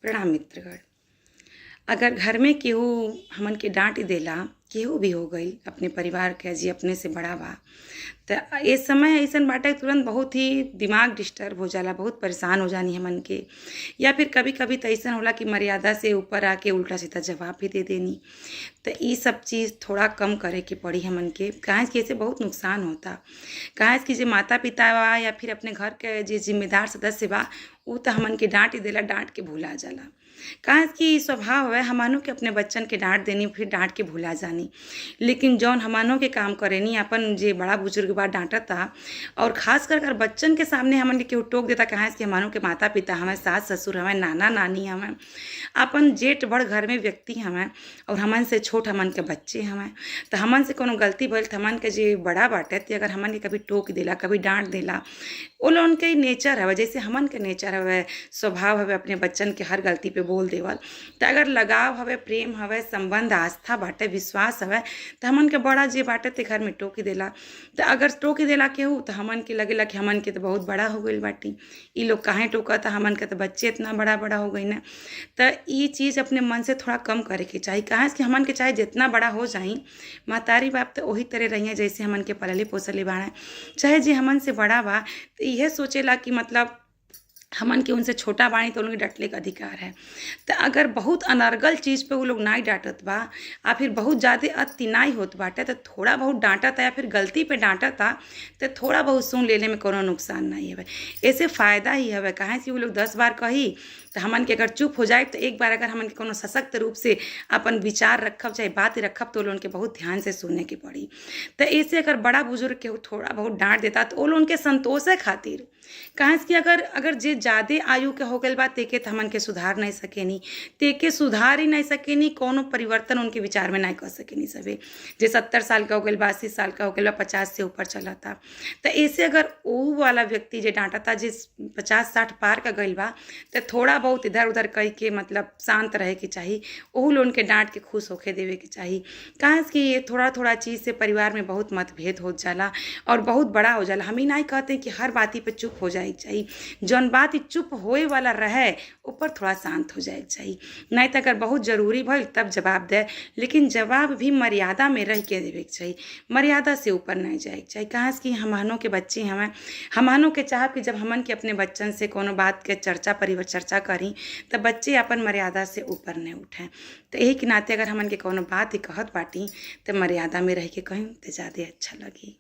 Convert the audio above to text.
प्रणाम मित्रगण। अगर घर में केहू हमन के डांट देला, केहू भी हो गईल अपने परिवार के जे अपने से बड़ा बा, त ए समय अइसन बाटे तुरंत बहुत ही दिमाग डिस्टर्ब हो जाला, बहुत परेशान हो जानी हमन के। या फिर कभी कभी त अइसन होला कि मर्यादा से ऊपर आके उल्टा सीधा जवाब भी दे देनी। त ई सब चीज़ थोड़ा कम करे के पड़ी हमन के, काहे कि एसे बहुत नुकसान होता। काहे कि जे माता पिता बा या फिर अपने घर के जे जिम्मेदार सदस्य बा, उ त हमन के डांट देला, डांट के भुला जाला। काहे कि ई स्वभाव हवे हमनहु के अपने बच्चन के डांट देनी, फिर डांट के भुला जानी। लेकिन जौन हमनहु के काम करेनी, अपन जे बड़ा बुजुर्ग बा डांटता, और खास कर अगर बच्चन के सामने हमन के केहू टोक देता, काहे कि हमनहु के माता पिता हवें, सास ससुर हवें, नाना नानी हवें, अपन जेठ बड़ घर में व्यक्ति हवें और हमन से छोट हमन के बच्चे हवें, त हमन से कोनो गलती भइल त हमन के जे बड़ा बाटे ते अगर हमन के कभी टोक देला, कभी डांट देला, ओ लोगन के नेचर हवे, जैसे हमन के नेचर हवे, स्वभाव हवे अपने बच्चन के हर गलती पे बोल देवल। त अगर लगाव हवे, प्रेम हवे, संबंध आस्था बाटे, विश्वास हवे, त हमन के बड़ा जे बाटे ते घर में टोक देला। त अगर टोक देला केहू त हमन के लगेला कि हमन के त बहुत बड़ा हो गइल बाटी, ई लोग काहे टोकता, हमन के त बच्चे इतना बड़ा बड़ा हो गइने। त ई चीज़ अपने मन से थोड़ा कम करे के चाही, काहे कि हमन के चाहे जितना बड़ा हो जाई, महतारी बाप त ओही तरह रहिए जैसे हमन के पलले पोसले बाड़े। चाहे जे हमन से बड़ा बा त इहे सोचेला कि मतलब हमन के उनसे छोटा बानी त उनके डटले के अधिकार है। त अगर बहुत अनर्गल चीज़ पे उ लोग नाहीं डांटत बा आ फिर बहुत ज़्यादे अति नाहीं होत बाटे, त थोड़ा बहुत डांटता या फिर गलती पे डांटता त थोड़ा बहुत सुन लेले में कौनो नुकसान नहीं हवे। एसे फायदा ही हवे, काहे कि उ लोग 10 बार कही त हमन के अगर चुप हो जाए त एक बार अगर हमन के कोनो सशक्त रूप से अपन विचार रखब चाहे बात रखब त उ लोगन के बहुत ध्यान से सुने के पड़ी। त एसे अगर बड़ा बुजुर्ग केहू थोड़ा बहुत डांट देता त उ लोगन के संतोषे खातिर, काहे कि अगर अगर जे ज़्यादे आयु के हो गइल बा तेके त हमन के सुधार नहीं सकेनी, तेके सुधार ही नहीं सकेनी, कौनो परिवर्तन उनके विचार में नहीं कर सकेनी सभे। जे 70 साल का हो गइल बा, 80 साल का हो गइल बा, 50 से ऊपर चलता। त एसे अगर ऊ वाला व्यक्ति जे डांटता, जे 50-60 पार क गइल बा, त थोड़ा बहुत इधर उधर कही के मतलब शांत रहे के चाही, ओहू लोगन के डांट के खुश होखे देवे के चाही। काहे कि ये थोड़ा थोड़ा चीज़ से परिवार में बहुत मतभेद होत जाला और बहुत बड़ा हो जाला। हम ई नाहीं कहते कि हर बाती पे चुप हो जाए के चाही, जौन बात ई चुप होए वाला रहे ऊपर थोड़ा शांत हो जाए के चाही। नहीं त अगर बहुत जरूरी भइल तब जवाब दे, लेकिन जवाब भी मर्यादा में रह के देवे के चाही, मर्यादा से ऊपर नहीं जाए के चाही। काहे कि हमहनों के बच्चे हवें, हमहनों के चाहब कि जब हमन के अपने बच्चन से कोनो बात के चर्चा परिचर्चा करी त बच्चे अपन मर्यादा से ऊपर नहीं उठें। त एही के नाते अगर हमन के कोनो बात ही कहत बाटी त मर्यादा में रह के कहीं त ज़्यादे अच्छा लगी।